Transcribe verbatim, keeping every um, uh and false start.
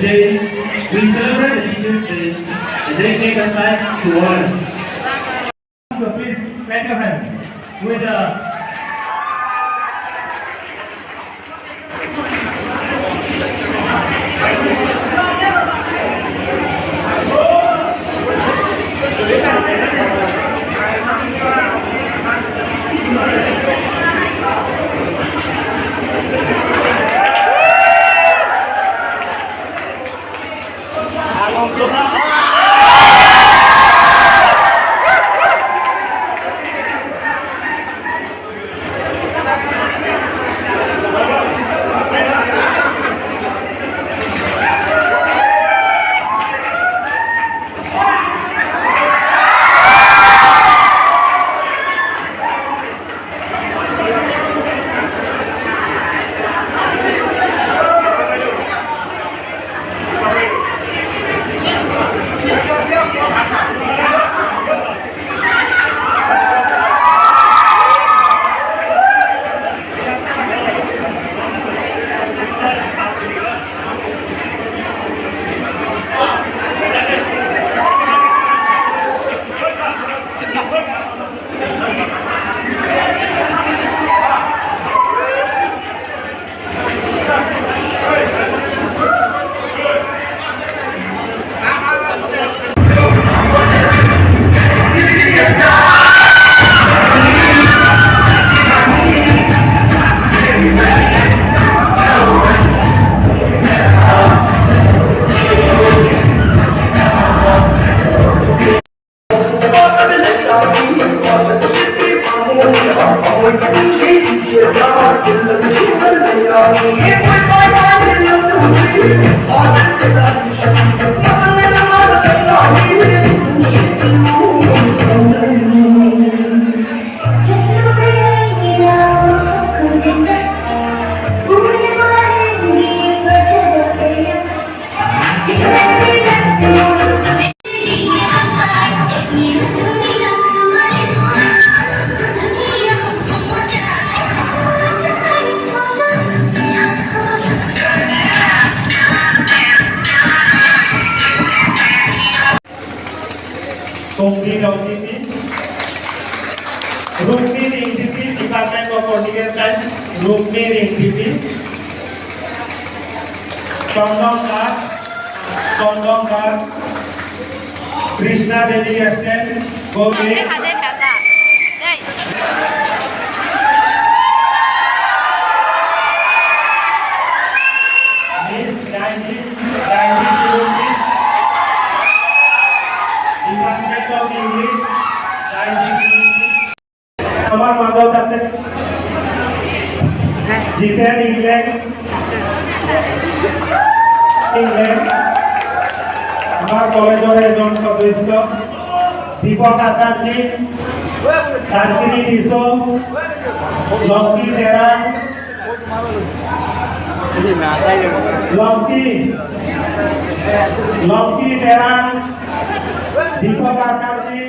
Today, we celebrate the Teachers' Day and dedicate a site to honor. So please clap your hands with the Tongbi Rongpipi, Rukmini Engtipi, Department of Political Science, Rukmini Engtipi, Sondong Das, Sondong Das, Krishna Devi absent, Gopi. Masih hadir kakak. Hei. Miss Daiji, Daiji Kirumji, Department of English, Daiji Kirumji. আমাৰ মাজত আছে জিতেন ইংলেং, ইংলেং, আমাৰ কলেজৰ এজন সদস্য, দীপক আচাৰ্যী, চান্দিনী টিছো, লংকি তেৰাং, লংকি, লংকি তেৰাং, দীপক আচাৰ্যী।